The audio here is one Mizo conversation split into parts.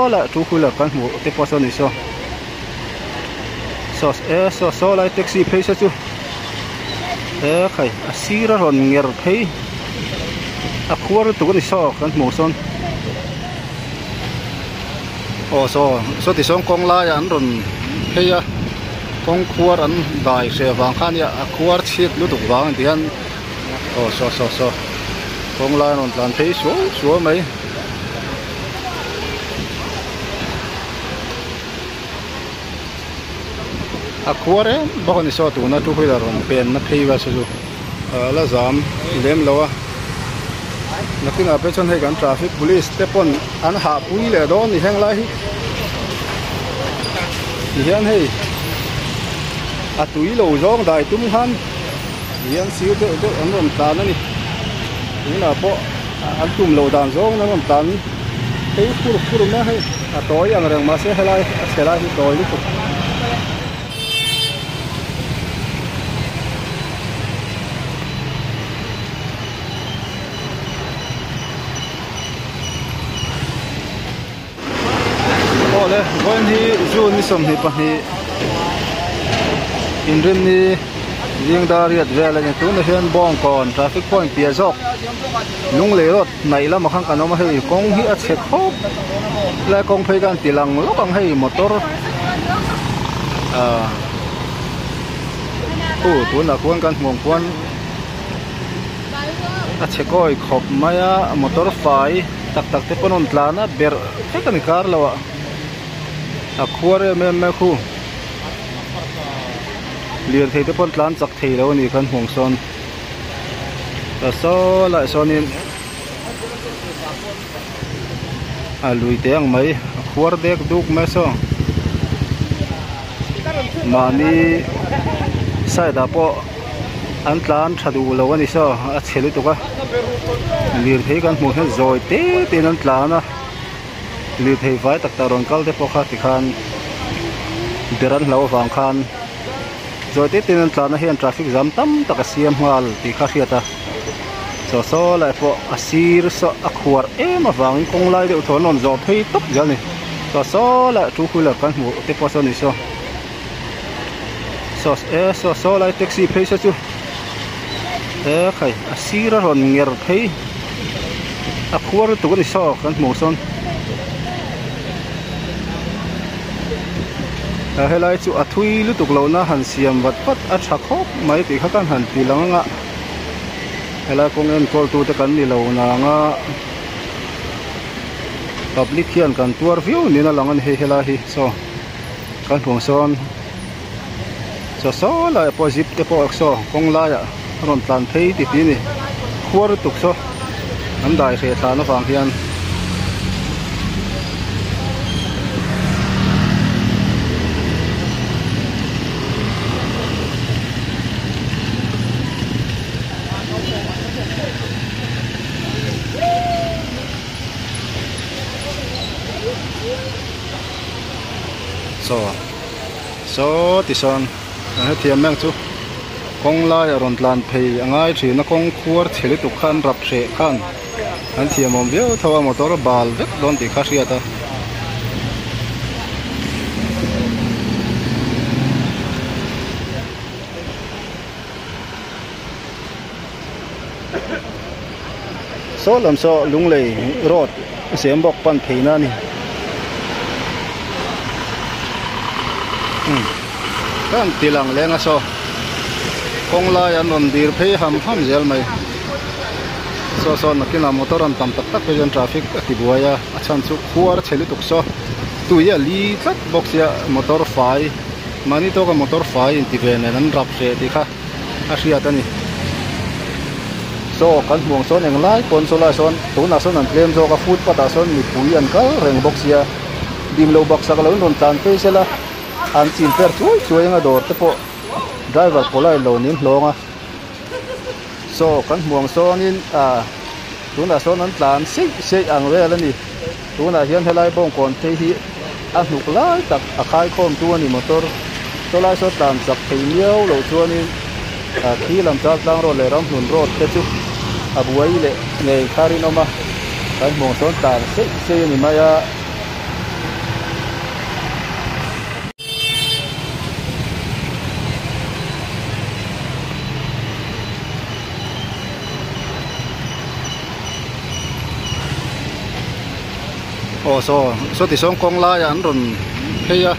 saw lai two wheeler kan hmuh te pawh saw ni saw saw e saw saw lai taxi phei se chu e khai a sir a rawn nger phei a khuar lutuk a ni saw kan hmuh sawn aw saw saw ti sawn kawng laiah an rawn phei a kawng khuar an dai hreh vang kha ania a khuar chhiat lutuk vang a ti hian aw saw saw saw kawng lai an rawn tlan phei suau suau mai. A khuar em bawk a ni saw tuna two wheeler rawn pen na phei vel saw chu a la zam lem lo a nakinah phei chuan hei kan traffic police te pawn an hah pui leh dawn a ni heng lai hi tihian hei a tui lo zawng dai tum khan tihian sir deuh deuh an rawn tlan a ni tunah pawh an tum loh dan zawng in an rawn tlan phei fur fur mai a hei a tawi ang reng mahse helai a chhe lai hi tawi lutuk. Awle vawiin hi June ni 22 inrinni zing dar riat vel a ni tunah hian Bawngkawn traffic point piah zawk Lunglei road hnaih lamah khan kan awm a hei kawng hi a chhe khawp lai kawng phei khan ti lang lawk ang hei motor ah u tunah khuan kan hmuh ang khuan a chhe kawi khawp mai a motor fai tak tak te pawn a rawn tlan a berh vek a ni kar lo ah a khuar em em mai khu lirthei te pawn tlan chak thei lo a ni khan hmuh ang sawn ta saw lai sawnin a lui te ang mai a khuar dek duk mai saw mahni side ah pawh an tlan tha duh lo a ni saw a chhe lutuk a lirthei kan hmuh hian zawi te te in an tlan a lirthei vai tak tak rawn kal te pawh kha tikhan ber an hlauh avang khan. Zawi te ten an tlan a hian traffic jam tam tak a siam nghal tih kha a hriat a chaw saw lai pawh a sir saw a khuar em avangin kawng lai deuh thaw an rawn zawh phei tawp zel a ni chaw saw lai two wheeler kan hmuh te pawh saw ni saw saw e saw saw lai taxi phei saw chu e khai a sir a rawn nger phei a khuar lutuk a ni saw kan hmuh sawn. Helai chu a thui lutuk lohna han siam vat vat a tha khawp mai tih kha kan han ti lang anga helai kawng enkawl tute kan ni lo nang a public hian kan tuar viau niin a lang a ni hei helai hi saw kan hmuh sawn saw saw laiah pawh zip te pawh saw kawng laiah a rawn tlan phei ti ti a ni khuar lutuk saw an dai hreh thlan avang hian. Saw saw ti sawn kan hrethiam mek chu kawng laiah rawn tlan phei a ngai thin a kawng khuar chhe lutuk khan rap hreh khan an thiamawm viau tho a motor a bal vek dawn tih kha a hriat a. Saw lam saw Lunglei road sem bawk pan pheina a ni umm ka han ti lang leng a saw kawng lai an rawn dir phei ham ham zel mai saw saw nakinah motor an tam tak tak phei chuan traffic a ti buai a a chhan chu khuar chhe lutuk saw tui a li tlat bawk sia motor fai mahni tawka motor fai inti ve nen an rap hreh tih kha. a hriat a ni saw kan hmuh ang sawn eng lai pawn saw lai sawn tunah sawn an tlem zawk a footpath ah sawn mipui an kal reng bawk sia dim lo baksak lo in rawn tlan phei sela an chin per chuai chuai anga dawr te pawh driver pawh lo nin hlawng a saw kan hmuh ang sawnin ah tunah sawn an tlan seih seih ang vel a ni tunah hian helai bawngkawn phei hi a hnuk lai tak a khaikhawm tu a ni motor saw lai saw tlan chak thei miau loh chuanin ah khi lam chal tlang road leh ramhlun road te chu a buai leh ngei kha rinawm a kan hmuh ang sawn tlan seih seih a ni mai a. Aw saw saw ti sawn kawng laiah an rawn phei a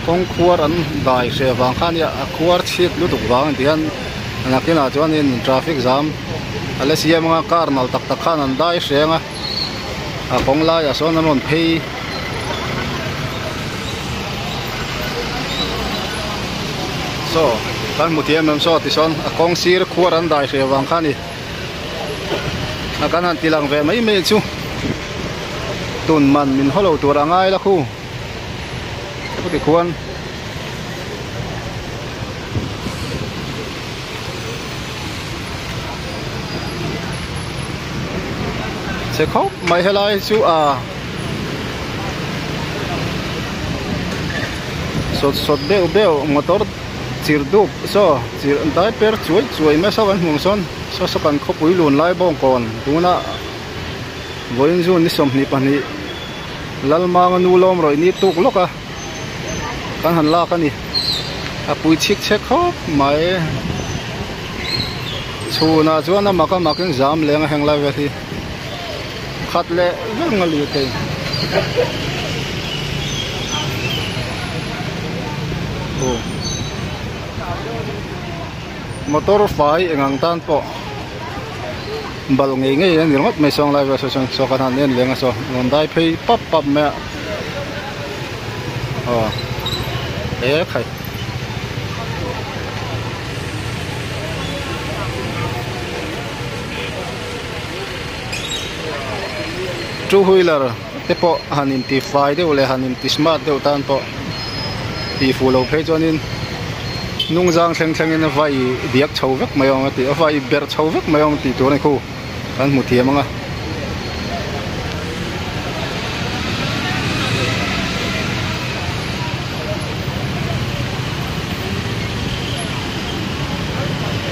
kawng khuar an dai hreh vang kha ania a khuar chhit lutuk vang a ni hian nakinah chuanin traffic jam a la siam anga car nalh tak tak khan an dai hreng a a kawng laiah sawn an rawn phei. Saw kan hmu thiam em saw tisawn a kawng sir khuar an dai hreh vang kha a ni a kan han ti lang ve mai mai chu tun man min haw lo tur a ngai la khu chuti khuan. Chhe khawp mai helai chu a sawt sawt deuh deuh motor chirh dup saw chirh dai per chuai chuai mai saw kan hmuh ang sawn saw saw kan khawpui lun lai bawngkawn tuna vawiin zun ni 22 Lalmanga nu lawm rawih ni tuk lawk a kan han lak a ni a pui chhik chhek khawp mai chhunah chuan a mak a mak in zam leng a heng lai vel hi khat leh reng a lir thei aw motor fai eng ang tan pawh bal ngei ngei a ni ringawt mai sawn lai vel saw sawn saw kan han en leng a saw rawn dai phei pap pap mai a aw he khai. Two wheeler te pawh han in ti fai deuh leh han in ti smart deuh tan pawh tih fuh loh phei chuanin hnung zang thleng thlengin a vai diak chho vek mai awm a tih a vai berh chho vek mai awm tih tur a ni khu kan hmu thiam ang a.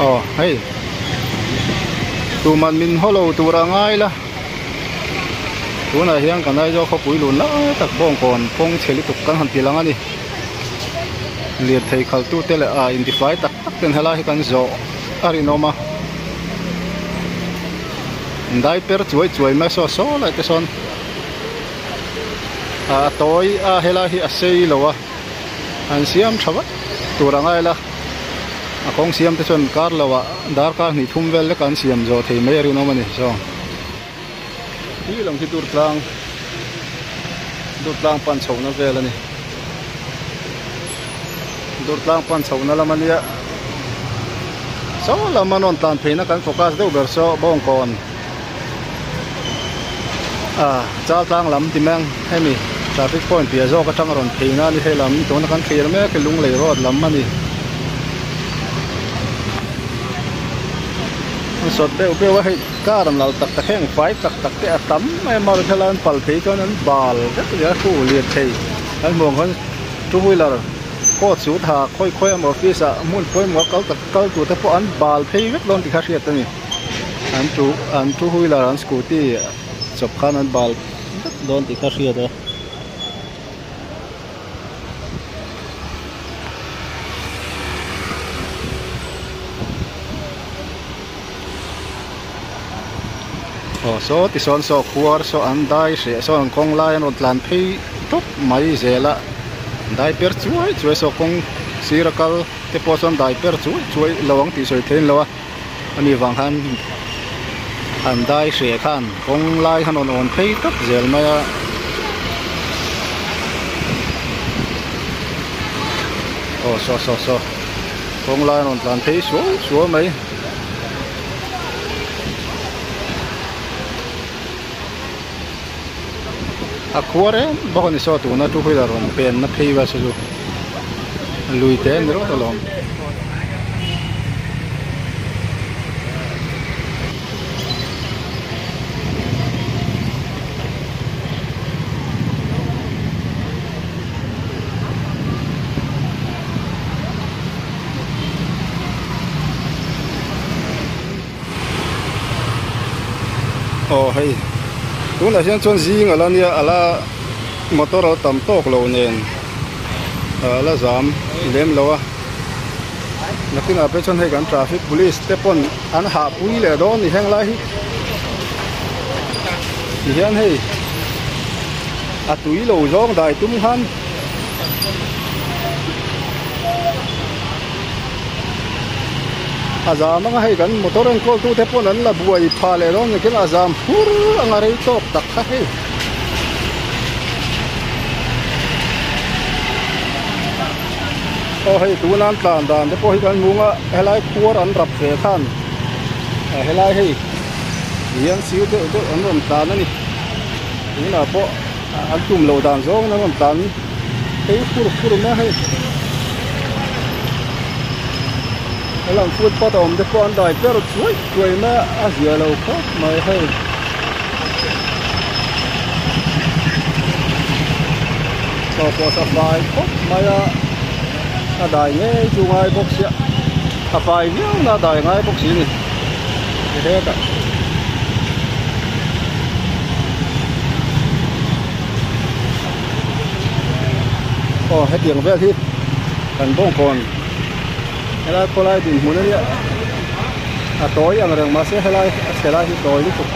Aw hei tuman min haw lo tur a ngai la tunah hian kan Aizawl khawpui lun lai tak bawngkawn kawng chhe lutuk kan han ti lang a ni lirthei khalh tute leh ah intifai tak tak ten helai hi kan zawh a rinawm a dai per chuai chuai mai saw saw lai te sawn a tawi a helai hi a sei lo a an siam tha vat tur a ngai la a kawng siam te chuan kar lo ah darkar hnih thum vel lek an siam zawh thei mai a rinawm a ni saw hi lang khi dur tlang dur tlang pan chhohna vel a ni dur tlang pan chhohna lam a nia saw lam an rawn tlan phei na kan focus deuh ber saw bawngkawn ah chal tlang lam ti mai ang hemi traffic point piah zawk atang a rawn phei na a ni helam tuna kan thlir mek hi lunglei road lam a ni an sawt deuh deuh a hei car an lal tak tak heng fai tak tak te a tam em a helai an pal phei chuan an bal vek nia thu lian thei an hmuh ang khan two wheeler coat suit ha khawi khawi emaw office ah hmun pawimawh a kal tak kal tur te pawh an bal phei vek dawn tih kha hriat a ni. An two an two wheeler an scooty chawp khan an bal vek dawn tih kha hriat a. Aw saw tisawn saw khuar saw an dai hreh saw an kawng lai an rawn tlan phei tawp mai zel a dai per chuai chuai saw kawng sir a kal te pawh sawn dai per chuai chuai lo ang tih sawi theih a ni lo a. Ani vang khan an dai hreh khan kawng lai khan rawn awn phei tawp zel mai a. Aw saw saw saw kawng lai rawn tlan phei suau suau mai. A khua reng bawk a ni saw tuna two wheeler rawn pen na phei vel saw chu lui te a ni rawt alawm. Aw hei tunah hian chuan zing ala nia ala motor a tam tawk lo nen a la zam lem lo a nakinah pawh chuan hei kan traffic police te pawn an hah pui leh dawn a ni heng lai hi tihian hei. A tui lo zawng dai tum khan a zam anga hei kan motor enkawl tu te pawn an la buai pha leh dawn ni khin a zam phur anga rei tawk tak kha hei. Aw hei tuna an tlan dan te pawh hi kan hmu anga helai khuar an rap ve khan helai hei hian sir deuh deuh an rawn tlan a ni tunah pawh an tum loh dan zawng in an rawn tlan phei fur fur mai a hei helam footpath a awm te pawh an dai per chuai chuai mai a a zia lo khawp mai hei. Chaw pawh sa fai khawp mai a a dai ngei chu ngai bawk sia a fai viau na a dai ngai bawk si a ni hetah. Aw hetiang vel hi kan bawngkawn helai khawlai dinhmun a nia a tawi ang reng mahse helai a chhe lai hi tawi lutuk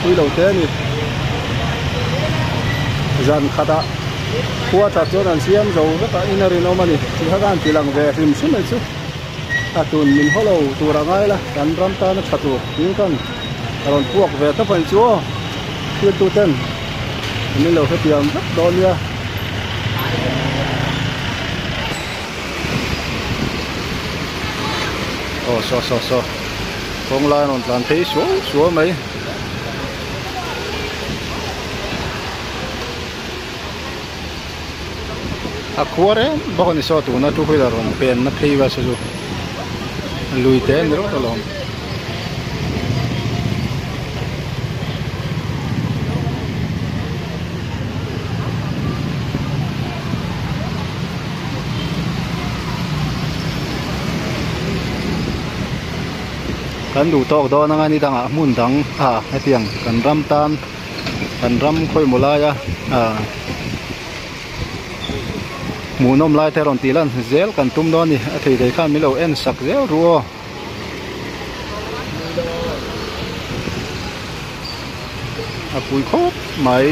pui lo te a ni zan khatah khua that chuan an siam zo vek a in a rinawm a ni tih kha khan ti lang ve hrim hrim mai chu a tun min haw lo tur a ngai la kan ram tana tha tur tiin khan a rawn puak ve tawp a ni chu aw thiltu ten min lo hrethiam vek dawn nia. Aw saw saw saw kawng lai a rawn tlan phei suau suau mai. A khua reng bawk a ni saw tuna two wheeler rawn pen na phei vel saw chu lui te a ni rawt alawm. Kan duh tawk dawn anga ni dangah hmun dang ah hetiang kan ram tan kan ram khawimaw laia ah hmuhnawm lai te rawn tih lan zel kan tum dawn a ni a thei thei khan min lo en sak zel ru aw. A pui khawp mai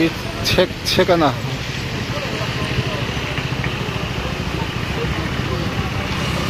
chhek chhek a na.